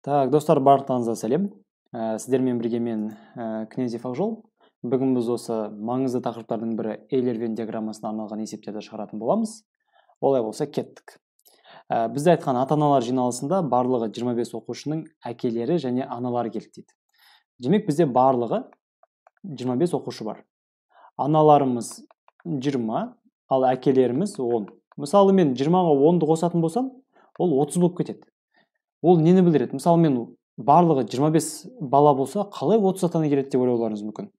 Так, достар, барлықтарыңызға сәлем. Сіздермен бірге мен, Князев Ақжол. Бүгін біз осы маңызды тақырыптардың бірі Эйлер-Венн диаграммасына арналған есептерді шығаратын боламыз. Олай болса, кеттік. Бізде айтқан ата-аналар жиналысында барлығы 25 оқушының әкелері және аналары келді дейді. Демек, бізде барлығы 25 оқушы бар. Аналарымыз 20, ал әкелеріміз 10. Мысалы, мен 20-ға 10-ды қосатын болсам, ол 30 болып кетеді. Ол нені білдіреді? Мысалы, мен барлығы 25 бала болса, қалай 30 ата-ана келеді деп ойлауларыңыз мүмкін.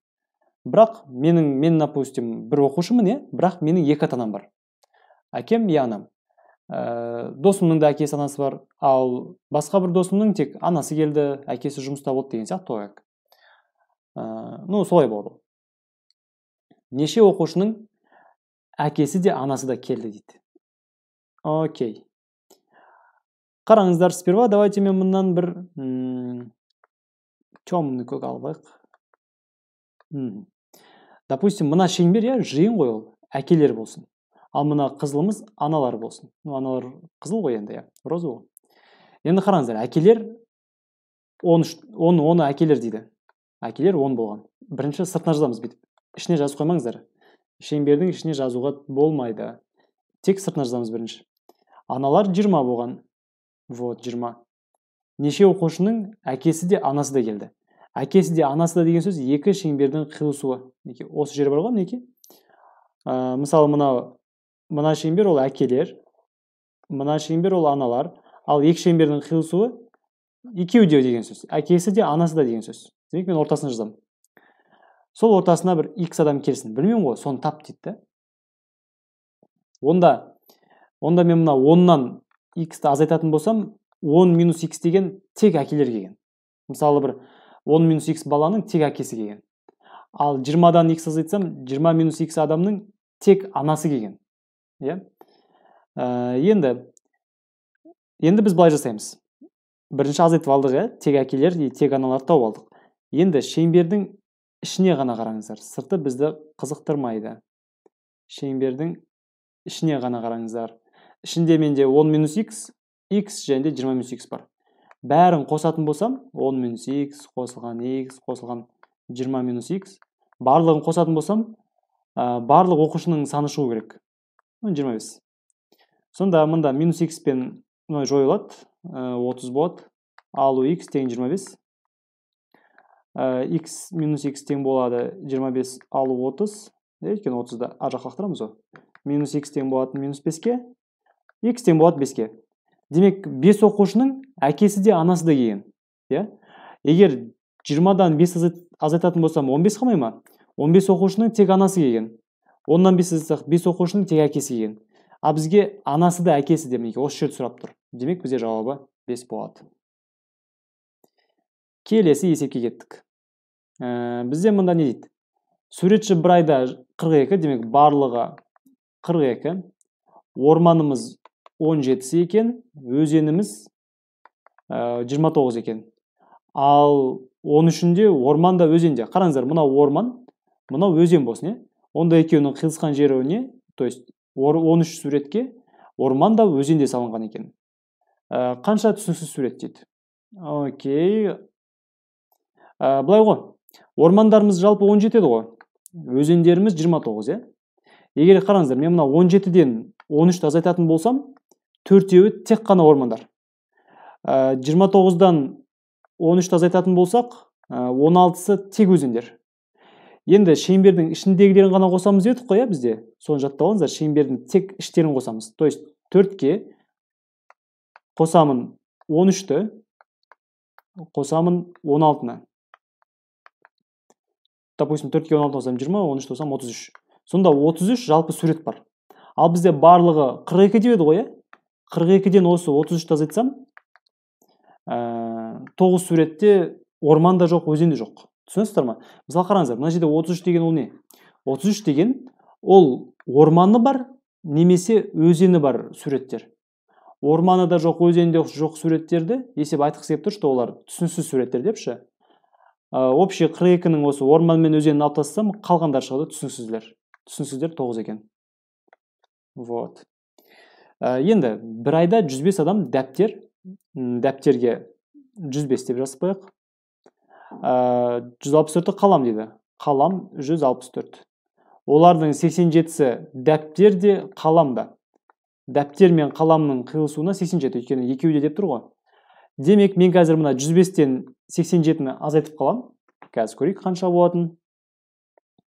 Бірақ мен, допустим, бір оқушымын, иә, бірақ менің екі ата-анам бар. Әкем и анам. Досымның да әкесі, анасы бар, ал басқа бір досымның тек анасы келді, әкесі жұмыста болды деген сияқты ғой. Ну, солай болды. Неше оқушының әкесі де анасы да келді дейді. Окей. Қараңыздар, сперва давайте мен мындан бір темный көк алып алайық. Допустим, мына шеңбер, иә, жиын ғой ол, әкелер болсын. Ал мына қызылымыз аналар болсын. Ну, аналар қызыл ғой енді, иә, розовый ғой. Енді қараңыздар, әкелер 13, 10, 10 әкелер дейді. Әкелер 10 болған. Бірінші сыртына жазамыз бүйтіп. Ішіне жазып қоймаңыздар. Шеңбердің ішіне жазуға болмайды. Тек сыртына жазамыз бірінші. Аналар 20 болған. Вот, 20. Неше оқушының әкесі де анасы да келді. Әкесі де анасы да деген сөз екі шеңбердің қиылысуы. Мінекей, осы жер бар ғой, мінекей. Мысалы, мына шеңбер ол әкелер, мына шеңбер ол аналар. Ал екі шеңбердің қиылысуы екеуі де деген сөз. Әкесі де анасы да деген сөз. Демек, мен ортасына жазамын. Сол ортасына бір x адам келсін. Білмеймін ғой, соны тап дейді да. Онда мен мына 10-нан x-ті азайтатын болсам, 10 минус x деген тек әкелер келген. Мысалы, бір 10 минус x баланың тек әкесі келген. Ал 20-дан x азайтсам, 20 минус x адамның тек анасы келген. Иә? Енді біз былай жасаймыз. Бірінші азайтып алдық, иә? Тек әкелер, тек аналарды тауып алдық. Енді шеңбердің ішіне ғана қараңыздар. Сырты бізді қызықтырмайды. Шеңбердің ішіне ғана қараңыздар. Ішінде менде 10 минус x, x және де 20 минус x бар. Бәрін қосатын болсам, 10 минус x қосылған x қосылған 20 минус x, барлығын қосатын болсам, барлық оқушының саны шығу керек. 25. Сонда мында минус x пен мынау жойылады, 30 болады. Алу x тең 25. X минус x тең болады 25 алу 30. Өйткені 30-ды ар жаққа лақтырамыз ғой. Минус x тең болады минус 5-ке. X тең болады 5-ке. Демек, 5 оқушының әкесі де анасы да келген. Иә? Егер 20-дан 5 азайтатын болсам, 15 қалмай ма? 15 оқушының тек анасы келген. 10-нан 5 азайтсақ, 5 оқушының тек әкесі келген. А бізге анасы да әкесі де мінекей осы жерді сұрап тұр. Демек, бізде жауабы 5 болады. Келесі есепке кеттік. Бізде мында не дейді? Суретші бір айда 42, демек барлығы 42. Орманымыз 17 екен, өзеніміз 29 екен. Ал 13-інде орман да өзен де. Қараңыздар, мынау орман, мынау өзен болсын, е? Онда екеуінің қиылысқан жері не? То есть 13 суретке орман да өзен де салынған екен. Қанша түсініксіз сурет дейді. Окей. Былай ғой. Ормандарымыз жалпы 17 еді ғой. Өзендеріміз 29, е? Егер қараңыздар, мен мына 17-ден 13-ті азайтатын болсам, төртеуі тек қана ормандар. 29-дан 13-ті азайтатын болсақ, 16-сы тек өзендер. Енді шеңбердің ішіндегілерін ғана қосамыз дедік қой, иә, бізде. Соны жаттап алыңыздар, шеңбердің тек іштерін қосамыз. То есть 4-ке қосамын 13-ті, қосамын 16-ны. Допустим, 4-ке 16 қосам 20, 13 қосам 33. Сонда 33 жалпы сурет бар. Ал бізде барлығы 42 деп еді ғой, иә? 42-ден осы 33-ті азайтсам, 9 суретте орман да жоқ, өзен де жоқ. Түсінесіздер ма? Мысалы қараңыздар, мына жерде 33 деген ол не? 33 деген ол орманы бар, немесе өзені бар суреттер. Орманы да жоқ, өзені де жоқ суреттерді есеп айтқысы келіп тұр, что олар түсініксіз суреттер депші. Общий 42-нің осы орман мен өзенін алып тастасам, қалғандар шығады түсініксіздер. Түсініксіздер 9 екен. Вот. Енді бір айда 105 адам дәптерге 105 деп жазып қояйық. 164-і қалам дейді. Қалам 164. Олардың 87-сі дәптер де қалам да. Дәптер мен қаламның қиылысуына 87, өйткені екеуі де деп тұр ғой. Демек, мен қазір мына 105-тен 87-ні азайтып қалам. Қазір көрейік қанша болатын.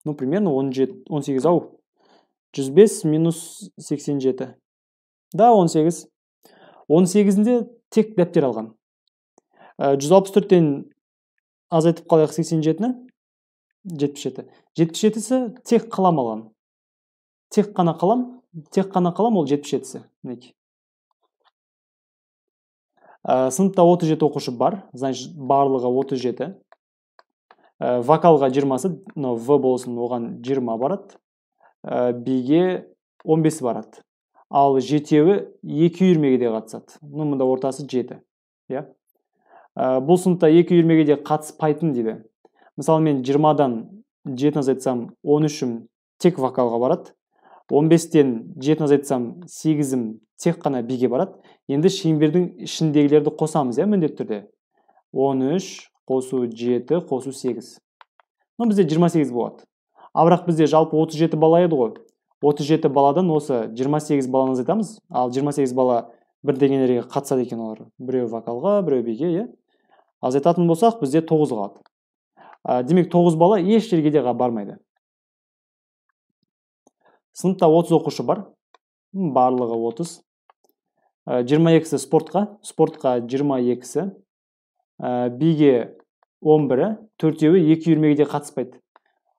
Ну, примерно 17, 18 ау. 105 минус 87. Да, 18. 18-інде тек дәптер алған. 164-тен азайтып қалайық 87-ні. 77. 77-сі тек қалам алған. Тек қана қалам, тек қана қалам ол 77-сі. Мінекей. Сыныпта 37 оқушы бар, значит, барлығы 37. Вокалға 20-сы, мынау В болсын, оған 20 барады. Биге 15 барады. Ал жетеуі екі үйірмеге де қатысады. Ну, мында ортасы 7. Иә? Бұл сыныпта екі үйірмеге де қатыспайтын дейді. Мысалы, мен 20-дан 7-ні азайтсам, 13-ім тек вокалға барады. 15-тен 7-ні азайтсам, 8-ім тек қана биге барады. Енді шеңбердің ішіндегілерді қосамыз, иә, міндетті түрде. 13 қосу 7 қосу 8. Ну, бізде 28 болады. А бірақ бізде жалпы 37 бала еді ғой. 37 баладан осы 28 баланы азайтамыз. Ал 28 бала бір дегенерге қатысады екен олар. Біреу вокалға, біреу биге, иә. Азайтатын болсақ, бізде 9 қалады. Демек, 9 бала еш жерге де бармайды. Сыныпта 30 оқушы бар. Барлығы 30. 22-сі спортқа, спортқа 22-сі. Биге 11-і, төртеуі екі үйірмеге де қатыспайды.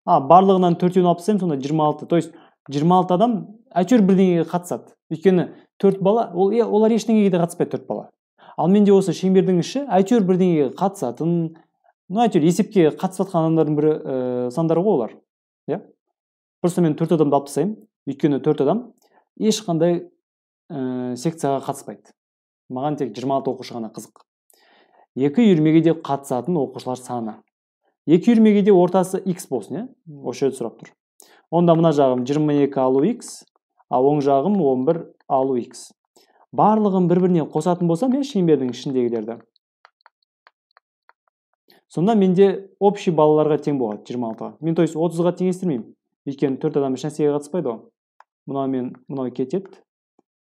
Барлығынан төртеуін алып тастаймын, сонда 26. То есть 26 адам әйтеуір бірдеңеге қатысады. Өйткені 4 бала, олар ештеңеге де қатыспайды, 4 бала. Ал менде осы шеңбердің іші әйтеуір бірдеңеге қатысатын, ну, әйтеуір есепке қатысып жатқан адамдардың бірі сандары ғой олар. Иә? Просто мен 4 адамды алып тастаймын. Өйткені 4 адам ешқандай секцияға қатыспайды. Маған тек 26 оқушы ғана қызық. Екі үйірмеге де қатысатын оқушылар саны. Екі үйірмеге де ортасы x болсын, иә? Осы жерде сұрап тұр. Онда мына жағым 22 алу x, ал оң жағым 11 алу x. Барлығын бір-біріне қосатын болсам, иә, шеңбердің ішіндегілерді. Сонда менде общий балаларға тең болады 26-ға. Мен, то есть, 30-ға теңестірмеймін. Өйткені 4 адам ешнәрсеге қатыспайды ғой. Мынау мен мынау кетеді.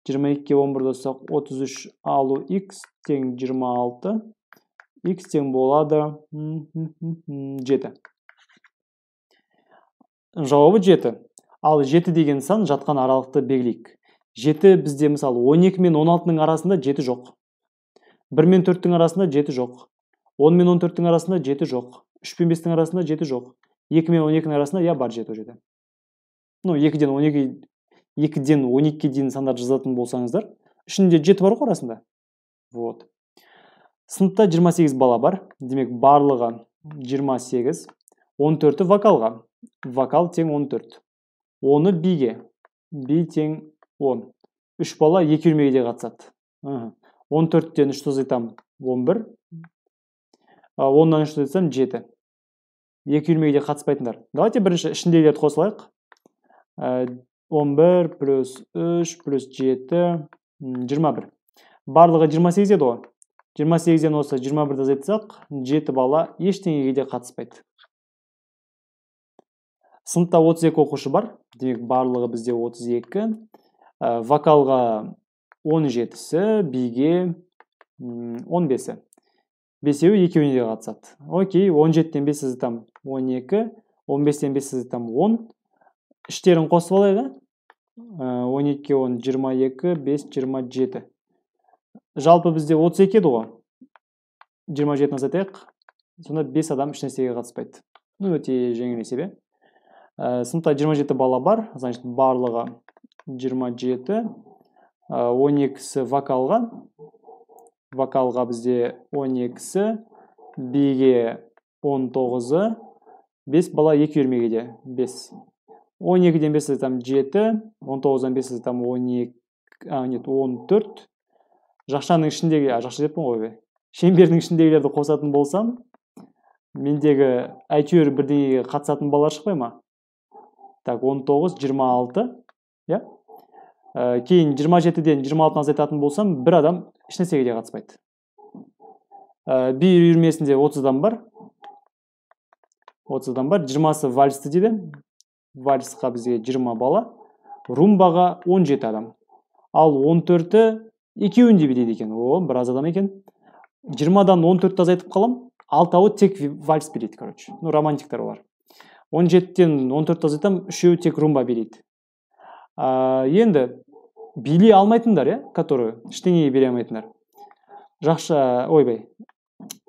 22-ге 11 қоссақ, 33 алу x тең 26. X тең болады 7. Жауабы 7. Ал 7 деген сан жатқан аралықты белгілейік. 7 бізде, мысалы, 12 мен 16-ның арасында 7 жоқ. 1 мен 4-тің арасында 7 жоқ. 10 мен 14-тің арасында 7 жоқ. 3 пен 5-тің арасында 7 жоқ. 2 мен 12-нің арасында я бар 7 ол жерде. Ну, 2-ден 12, 2-ден 12-ге дейін сандарды жазатын болсаңыздар, ішінде 7 бар ғой арасында. Вот. Сыныпта 28 бала бар. Демек, барлығы 28. 14-і вокалға. Вокал тең 14. 10-ы биге. Би тең 10. 3 бала екі үйірмеге де қатысады. 14-тен 3 азайтам 11. 10-нан 3 азайтсам 7. Екі үйірмеге де қатыспайтындар. Давайте бірінші ішіндегілерді қосылайық. 11 плюс 3 плюс 7, 21. Барлығы 28 еді ғой. 28-ден осы 21-ді азайтсақ, 7 бала ештеңеге де қатыспайды. Сыныпта 32 оқушы бар. Демек, барлығы бізде 32. Вокалға 17-сі, биге 15-і. Бесеуі екеуіне де қатысады. Окей, 17-тен 5 азайтам 12, 15-тен 5 азайтам 10. Іштерін қосып алайық. 12-ге 10, 22, 5, 27. Жалпы бізде 32 еді ғой. 27-ні азайтайық. Сонда 5 адам ешнәрсеге қатыспайды. Ну, өте жеңіл есеп, иә. Сыныпта 27 бала бар, значит, барлығы 27. 12-сі вокалға. Вокалға бізде 12-сі, биге 19-ы, 5 бала екі үйірмеге де 5. 12-ден 5 азайтам 7, 19-дан 5 азайтам 12, нет, 14. Жақшаның ішіндегі, жақша деппін ғой, шеңбердің ішіндегілерді қосатын болсам, мендегі әйтеуір бірдеңеге қатысатын балалар шықпай ма? Так, 19, 26, иә? Кейін 27-ден 26-ны азайтатын болсам, бір адам ешнәрсеге де қатыспайды. Би үйірмесінде 30 адам бар. 30 адам бар. 20-сы вальсті дейді. Вальсқа бізге 20 бала. Румбаға 17 адам. Ал 14-і екеуін де билейді екен. О, біраз адам екен. 20-дан 14-ті азайтып қалам. 6-ауы тек вальс билейді, короче. Ну, романтиктар олар. 17-тен 14-ті азайтам, 3-еуі тек румба билейді. Енді билей алмайтындар, иә, который ештеңеге билей алмайтындар. Жақша, ойбай,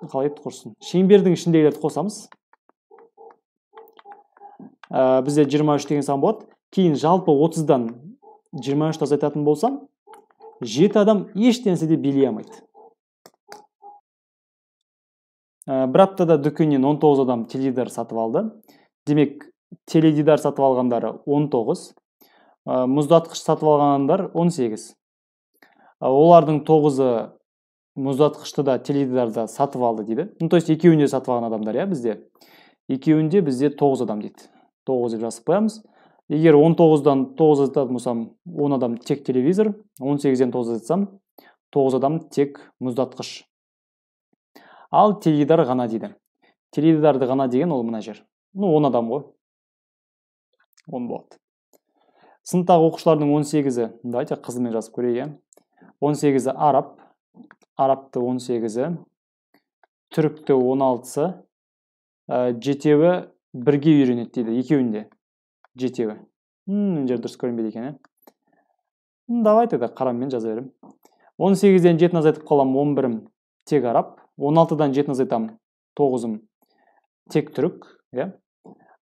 қалай еді құрсын. Шеңбердің ішіндегілерді қосамыз. Бізде 23 деген сан болады. Кейін жалпы 30-дан 23 азайтатын болсам, 7 адам ешнәрсе де билей алмайды. Бір аптада дүкеннен 19 адам теледидар сатып алды. Демек, теледидар сатып алғандары 19. Мұздатқыш сатып алғандар 18. Олардың 9-ы мұздатқышты да теледидарды сатып алды дейді. Ну, то есть екеуінде сатып алған адамдар, иә, бізде. Екеуінде бізде 9 адам дейді. 9 деп жазып қоямыз. Егер 19-дан 9 азайтатын болсам, 10 адам тек телевизор, 18-ден 9 азайтсам, 9 адам тек мұздатқыш. Ал теледидар ғана дейді. Теледидарды ғана деген ол мына жер. Ну, 10 адам ғой. 10 болады. Сыныптағы оқушылардың 18-і, давайте қызылмен жазып көрейік, иә. 18-і араб, арабты 18-і, түрікті 16-сы, жетеуі бірге үйренеді дейді, екеуінде. Жетеуі. Мына жер дұрыс көрінбейді екен, ә? Давайте да қараммен жаза беремін. 18-ден 7-ні азайтып қалам, 11-ім тек араб, 16-дан 7-ні азайтам, 9-ым тек түрік, иә.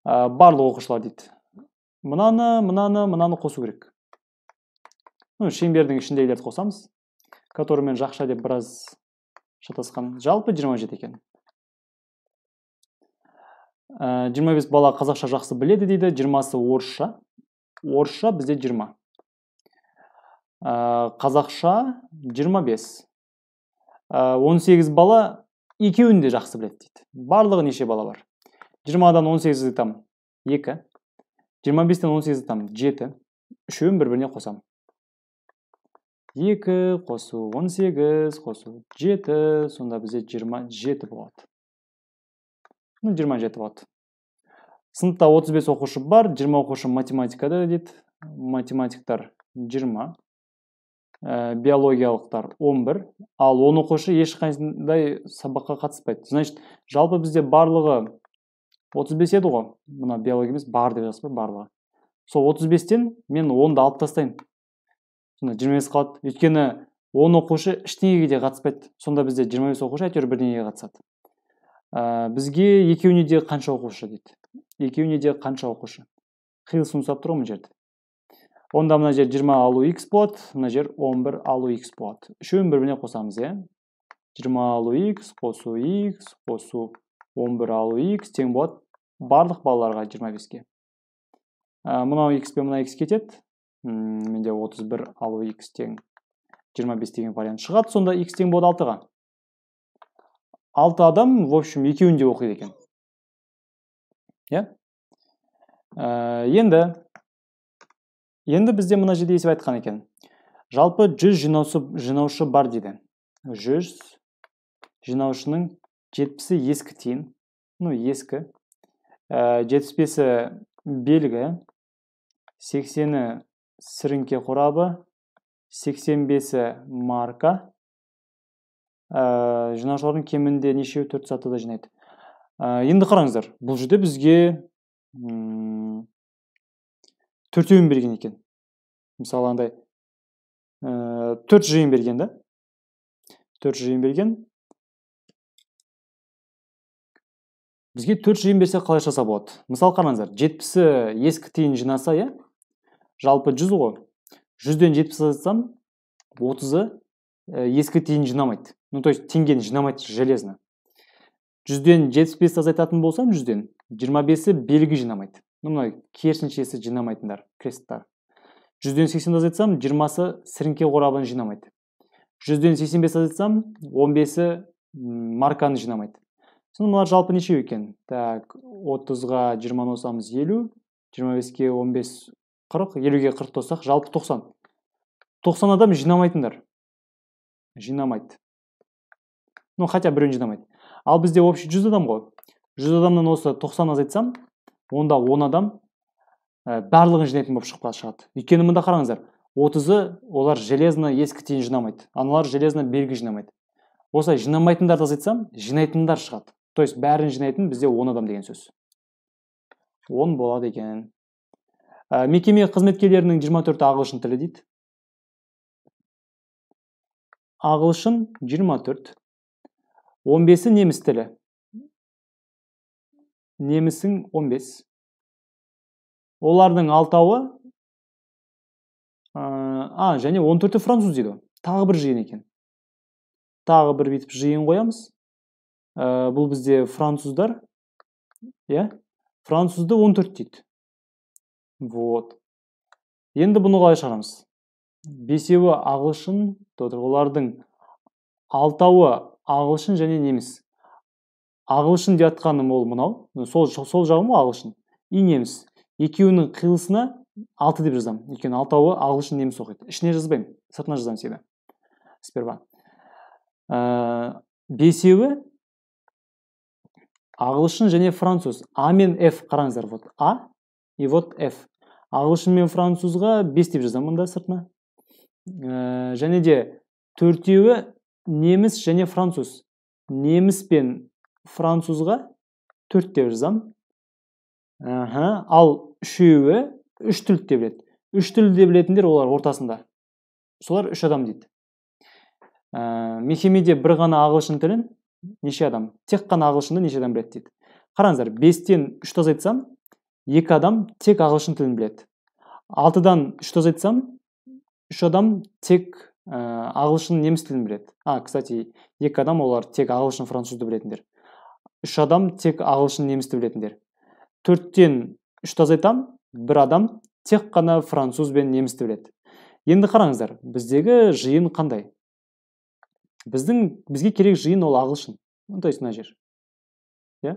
Барлық оқушылар дейді. Мынаны, мынаны, мынаны қосу керек. Ну, шеңбердің ішіндегілерді қосамыз. Которымен жақша деп біраз шатасқан. Жалпы 27 екен. 25 бала қазақша жақсы біледі дейді. 20-сы орысша. Орысша бізде 20. Қазақша 25. 18 бала екеуін де жақсы біледі дейді. Барлығы неше бала бар? 20-дан 18 азайтам 2. 25-тен 18 азайтам 7. Үшеуін бір-біріне қосам. 2 қосу 18 қосу 7, сонда бізде 27 болады. Ну, 27 болады. Сыныпта 35 оқушы бар, 20 оқушы математикада дейді. Математиктар 20, биологиялықтар 11, ал 10 оқушы ешқандай сабаққа қатыспайды. Значит, жалпы бізде барлығы 35 еді ғой. Мына биология емес, бар деп жазып қой, барлығы. Сол 35-тен мен 10-ды алып тастайын. Сонда 25 қалады. Өйткені 10 оқушы ештеңеге де қатыспайды. Сонда бізде 25 оқушы әйтеуір бірдеңеге қатысады. Бізге екеуіне де қанша оқушы дейді. Екеуіне де қанша оқушы. Қиылысын ұстап тұр ғой мына жерде. Онда мына жер 20 алу x болады, мына жер 11 алу x болады. Үшеуін бір-біріне қосамыз, иә. 20 алу x қосу x қосу 11 алу x тең болады барлық балаларға 25-ке. Мынау x пен мына x кетеді. Менде 31 алу x тең 25 деген вариант шығады. Сонда x тең болады 6-ға. 6 адам, в общем, екеуін де оқиды екен. Иә? Енді бізде мына жерде есеп айтқан екен. Жалпы 100 жинаушы бар дейді. 100 жинаушының 70-і ескі тиын. Ну, ескі. 75-і белгі, 80-і сіріңке қорабы, 85-і марка. Жинаушылардың кемінде нешеуі 4 сатыда жинайды. Енді қараңыздар, бұл жерде бізге төртеуін берген екен. Мысалы, андай 4 жиын берген, да? 4 жиын берген. Бізге 4 жиын берсе қалай жасаса болады? Мысалы, қараңыздар, 70-і ескі тиын жинаса, иә? Жалпы 100 ғой. 100-ден 70 азайтсам, 30-ы ескі тиын жинамайды. Ну, то есть теңгені жинамайды железно. 100-ден 75 азайтатын болсам, 100-ден 25-і белгі жинамайды. Ну, мына керісіншесі жинамайтындар, кресттар. 100-ден 80 азайтсам, 20-сы сіріңке қорабын жинамайды. 100-ден 85 азайтсам, 15-і марканы жинамайды. Сонда мыналар жалпы нешеу екен? Так, 30-ға 20 қосамыз 50, 25-ке 15, 40, 50-ге 40 қоссақ, жалпы 90. 90 адам жинамайтындар. Жинамайды. Ну, хотя біреуін жинамайды. Ал бізде общий 100 адам ғой. 100 адамнан осы 90 азайтсам, онда 10 адам барлығын жинайтын болып шығып шығады. Өйткені мында қараңыздар, 30-ы олар железно ескі тиын жинамайды. Аналар железно белгі жинамайды. Осылай жинамайтындарды азайтсам, жинайтындар шығады. То есть бәрін жинайтын бізде 10 адам деген сөз. 10 болады екен. Мекеме қызметкерлерінің 24-і ағылшын тілі дейді. Ағылшын 24. 15-і неміс тілі. Немісің 15. Олардың 6-ауы, және 14-і француз дейді. Тағы бір жиын екен. Тағы бір бүйтіп жиын қоямыз. Бұл бізде француздар. Иә? Французды 14 дейді. Вот. Енді бұны қалай шығарамыз? 5-еуі ағылшын, олардың 6-ауы ағылшын және неміс. Ағылшын деп атқаным ол мынау, сол жағым ғой ағылшын. И неміс. Екеуінің қиылысына 6 деп жазамын. Өйткені 6-ауы ағылшын неміс оқиды. Ішіне жазбаймын, сыртына жазамын себебі. Сперва. 5-еуі ағылшын және француз. А мен F қараңыздар, вот А и вот F. Ағылшын мен французға 5 деп жазамын мында сыртына. Және де 4-еуі неміс және француз. Неміс пен французға 4 деп жазамын. Ал 3-еуі 3 тілді де біледі. 3 тілді де білетіндер олар ортасында. Солар 3 адам дейді. Мекемеде бір ғана ағылшын тілін неше адам? Тек қана ағылшынды неше адам біледі дейді. Қараңыздар, 5-тен 3 азайтсам, 2 адам тек ағылшын тілін біледі. 6-дан 3 азайтсам, 3 адам тек ағылшын неміс тілін біледі. Кстати, 2 адам олар тек ағылшын французды білетіндер. 3 адам тек ағылшын немісті білетіндер. 4-тен 3 азайтам, 1 адам тек қана француз бен немісті біледі. Енді қараңыздар, біздегі жиын қандай? Бізге керек жиын ол ағылшын. То есть мына жер. Иә?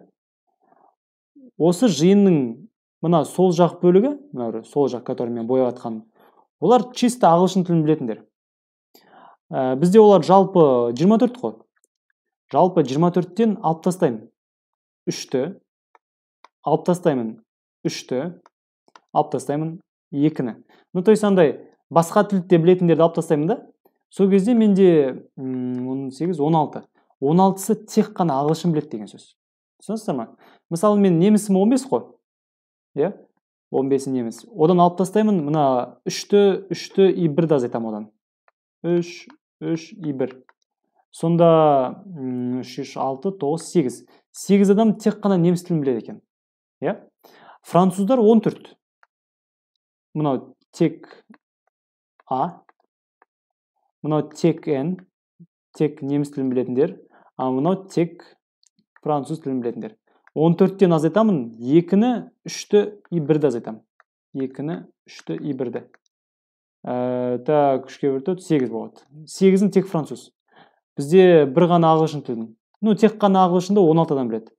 Осы жиынның мына сол жақ бөлігі, мына сол жақ, который мен бояп атқаным, олар чисто ағылшын тілін білетіндер. Бізде олар жалпы 24 қой. Жалпы 24-тен алып тастаймын 3-ті, алып тастаймын 3-ті, алып тастаймын 2-ні. Ну, то есть андай басқа тілді білетіндерді алып тастаймын да. Сол кезде менде 18, 16. 16-сы тек қана ағылшын біледі деген сөз. Түсінесіздер ма? Мысалы, мен немісім 15 қой. Иә? 15-і неміс. Одан алып тастаймын, мына 3-ті, 3-ті и 1-ді азайтамын одан. 3, 3 и 1. Сонда 3, 6, 9, 8. 8 адам тек қана неміс тілін біледі екен. Иә? Француздар 14. Мынау тек А, мынау тек Н, тек неміс тілін білетіндер, а мынау тек француз тілін білетіндер. 14-тен азайтамын, 2-ні, 3-ті и 1-ді азайтамын. 2-ні, 3-ті и 1-ді. Так, 3-ке 1, 4, 8 болады. 8-ін тек француз. Бізде бір ғана ағылшын тілін. Ну, тек қана ағылшынды 16 адам біледі.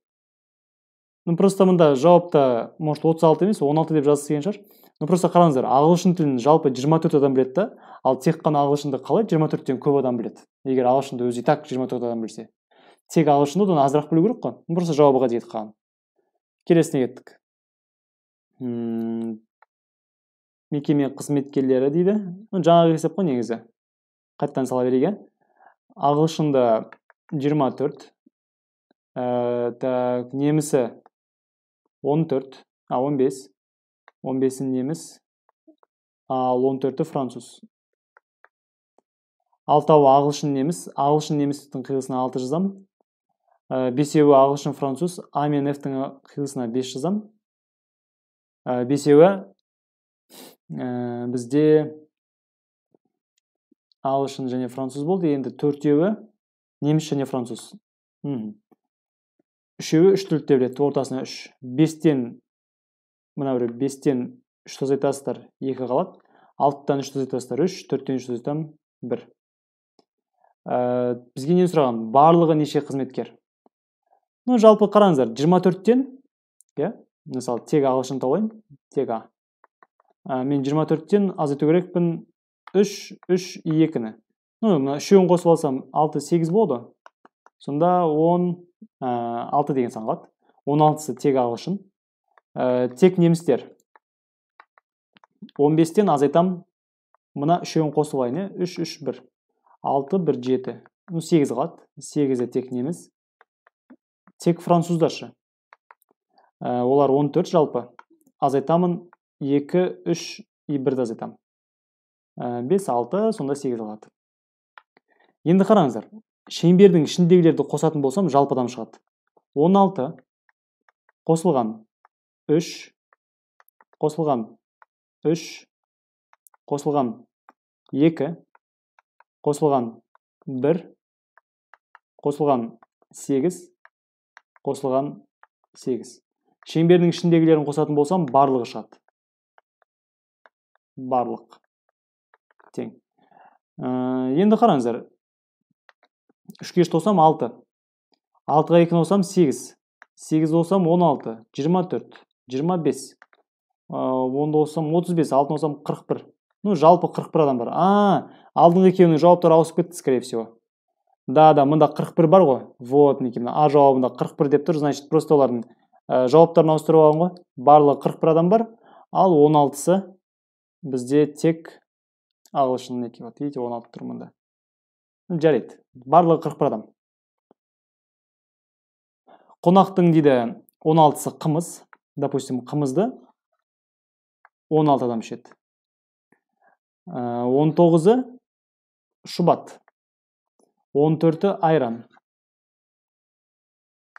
Ну, просто мында жауапта, может, 36 емес, 16 деп жазғысы келген шығар. Ну, просто қараңыздар, ағылшын тілін жалпы 24 адам біледі да, ал тек қана ағылшынды қалай 24-тен көп адам біледі? Егер ағылшынды өзі и так 24 адам білсе. Тек ағылшынды одан азырақ білу керек қой. Ну, просто жауабы қате кетіп қалған. Келесіне кеттік. Мекеме қызметкерлері дейді. Ну, жаңағы есеп қой негізі. Қайтадан сала берейік. Ағылшынды 24. Так, немісі 14, 15. 15-і неміс, ал 14-і француз. 6-ауы ағылшын неміс, ағылшын немістің қиылысына 6 жазам. 5-еуі ағылшын француз, А мен F-тің қиылысына 5 жазам. 5-еуі бізде ағылшын және француз болды. Енді 4-еуі неміс және француз. 3-еуі 3 тілді біледі, ортасына 3. 5-тен мына бір 5-тен 3 азайтасыздар, 2 қалады. 6-тан 3 азайтасыздар, 3, 4-тен 3 азайтам, 1. Бізге не сұраған? Барлығы неше қызметкер? Ну, жалпы қараңыздар, 24-тен, иә, мысалы, тек ағылшын алайын, тек А. Мен 24-тен азайту керекпін 3, 3, 2-ні. Ну, мына үшеуін қосып алсам, 6, 8 болды. Сонда 16 деген сан қалады. 16-сы тек ағылшын. Тек немістер. 15-тен азайтам, мына үшеуін қосып алайын, 3, 3, 1. 6, 1, 7. Ну, 8 қалады. 8-і тек неміс. Тек француздаршы. Олар 14 жалпы. Азайтамын 2, 3 и 1-ді азайтамын. 5, 6, сонда 8 қалады. Енді қараңыздар, шеңбердің ішіндегілерді қосатын болсам, жалпы адам шығады. 16 қосылған 3, қосылған 3, қосылған 2, қосылған 1, қосылған 8, қосылған 8. Шеңбердің ішіндегілерін қосатын болсам, барлығы шығады. Барлық тең. Енді қараңыздар, 3-ке 3 қосам 6. 6-ға 2 қосам 8. 8 қосам 16, 24, 25. 10 қосам 35, 6 қосам 41. Ну, жалпы 41 адам бар. Алдыңғы екеуінің жауаптары ауысып кетті, скорее всего. Да, мында 41 бар ғой. Вот, мінекей, мына А жауабында 41 деп тұр, значит, просто олардың жауаптарын ауыстырып алған ғой. Барлығы 41 адам бар, ал 16-сы бізде тек ағылшын, мінекей, вот, видите, 16 тұр мында. Жарайды, барлығы 41 адам. Қонақтың дейді 16-сы қымыз, допустим, қымызды 16 адам ішеді. 19-ы шұбат, 14-і айран.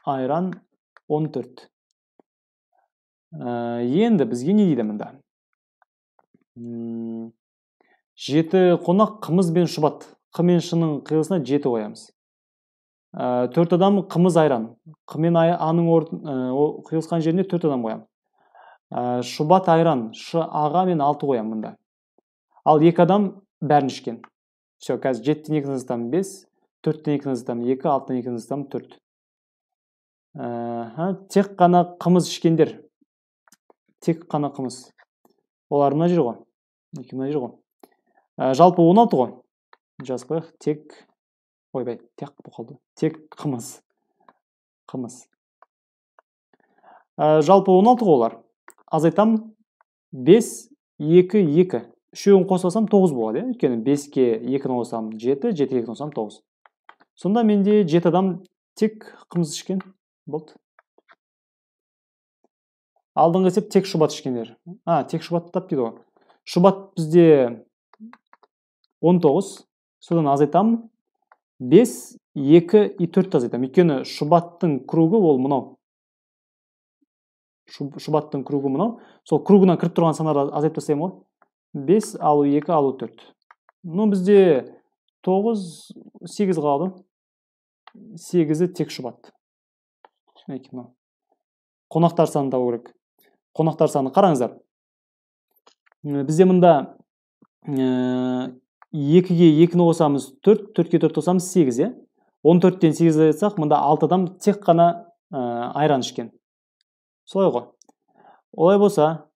Айран 14. Енді бізге не дейді мында? 7 қонақ қымыз бен шұбат. Қ мен шының қиылысына 7 қоямыз. 4 адам қымыз айран. Қ мен аның қиылысқан жеріне 4 адам қоямын. Шұбат айран, ш аға мен 6 қоямын мында. Ал 2 адам бәрін ішкен. Все, қазір 7-тен 2-ні азайтамын 5, 4-тен 2-ні азайтамын 2, 6-тан 2-ні азайтамын 4. Тек қана қымыз ішкендер. Тек қана қымыз. Олар мына жер ғой. Екі мына жер ғой. Жалпы 16 ғой. Жазып қояйық. Тек, ойбай, тек болып қалды. Тек қымыз. Қымыз. Жалпы 16 ғой олар. Азайтам 5, 2, 2. Үшеуін қосасам 9 болады, өйткені 5-ке 2-ні қосам 7, 7-ге 2-ні қосам 9. Сонда менде 7 адам тек қымыз ішкен болды. Алдыңғы есеп тек шұбат ішкендер. Тек шұбат тап дейді ғой. Шұбат бізде 19, содан азайтам 5, 2 и 4 азайтам. Өйткені шұбаттың кругы ол мынау. Шұбаттың кругы мынау. Сол кругына кіріп тұрған сандарды азайтып тастаймын ғой. 5 алу 2 алу 4. Ну, бізде 9, 8 қалды. 8-і тек шұбат. Қонақтар санын табу керек. Қонақтар саны қараңыздар. Бізде мында 2-ге 2-ні қосамыз 4, 4-ке 4 қосамыз 8, 14-тен 8 азайтсақ, мында 6 адам тек қана айран ішкен. Солай ғой. Олай болса,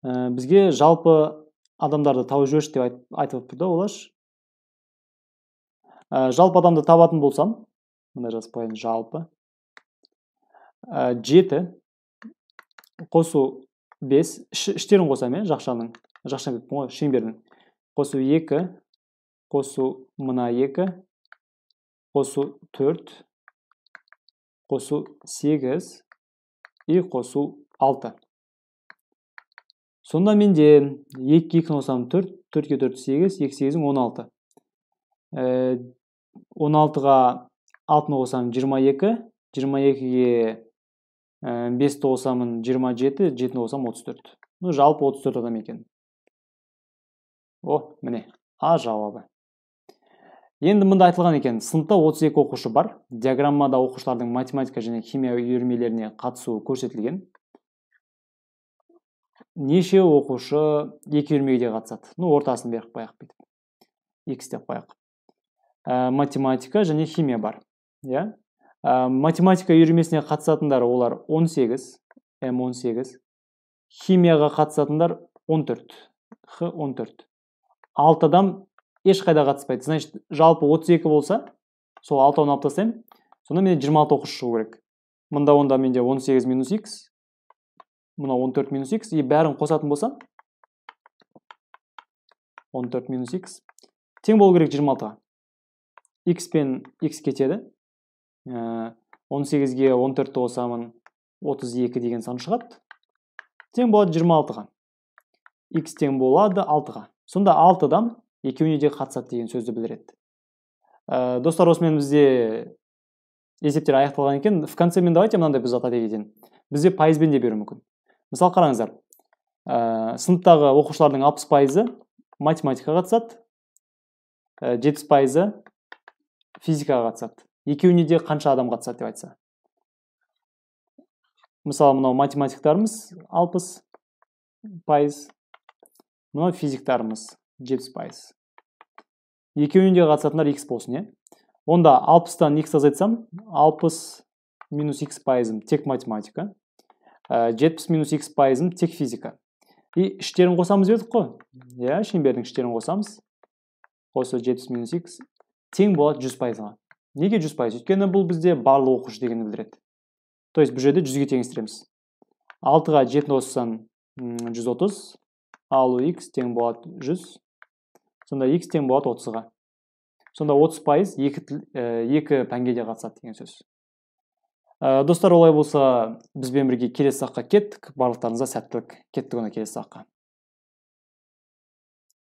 бізге жалпы адамдарды тауып жіберші деп айтып тұр да олар. Жалпы адамды табатын болсам, мында жазып қояйын жалпы. 7 қосу 5, іштерін қосамын, жақшаның, жақша деп ғой, шеңбердің. Қосу 2, қосу мына 2, қосу 4, қосу 8 и қосу 6. Сонда менде 2-ге 2 қосамын 4, 4-ге 4 8, 2 8 16. 16-ға 6-ны қосамын 22, 22-ге 5-ті қосамын 27, 7-ні қосамын 34. Ну, жалпы 34 адам екен. О, міне, А жауабы. Енді мында айтылған екен, сыныпта 32 оқушы бар. Диаграммада оқушылардың математика және химия үйірмелеріне қатысуы көрсетілген. Неше оқушы екі үйірмеге де қатысады? Ну, ортасын беріп қояйық бүйтіп. X деп қояйық. Математика және химия бар. Иә? Математика үйірмесіне қатысатындар олар 18, М18. Химияға қатысатындар 14, Х14. 6 адам ешқайда қатыспайды. Значит, жалпы 32 болса, сол 6-ын алып тастаймын. Сонда менде 26 оқушы шығу керек. Мында онда менде 18 минус x, мына 14 минус x, и бәрін қосатын болсам, 14 минус x тең болу керек 26-ға. X пен x кетеді. 18-ге 14-ті қосамын, 32 деген сан шығады. Тең болады 26-ға. X тең болады 6-ға. Сонда 6 адам екеуіне де қатысады деген сөзді білдіреді. Достар, осымен бізде есептер аяқталған екен. В конце мен давайте мынандай бір зат айта кетейін. Бізде пайызбен де беруі мүмкін. Мысалы, қараңыздар. Сыныптағы оқушылардың 60% математикаға қатысады, 70% физикаға қатысады. Екеуіне де қанша адам қатысады деп айтса. Мысалы, мынау математиктарымыз 60%, мынау физиктарымыз 70%. Екеуіне де қатысатындар x болсын, иә? Онда 60-тан x азайтсам, 60 минус x пайызым тек математика, 70 минус x пайызым тек физика. И іштерін қосамыз дедік қой. Иә, шеңбердің іштерін қосамыз. Осы 70 минус x тең болады 100%-ға. Неге 100%? Өйткені бұл бізде барлық оқушы дегенді білдіреді. То есть бұл жерде 100-ге теңестіреміз. 6-ға 7 қоссаң 130, ал x тең болады 100. Сонда x тең болады 30-ға. Сонда 30% екі пәнге де қатысады деген сөз. Достар, олай болса, бізбен бірге келесі сабаққа кеттік. Барлықтарыңызға сәттілік. Кеттік онда келесі сабаққа.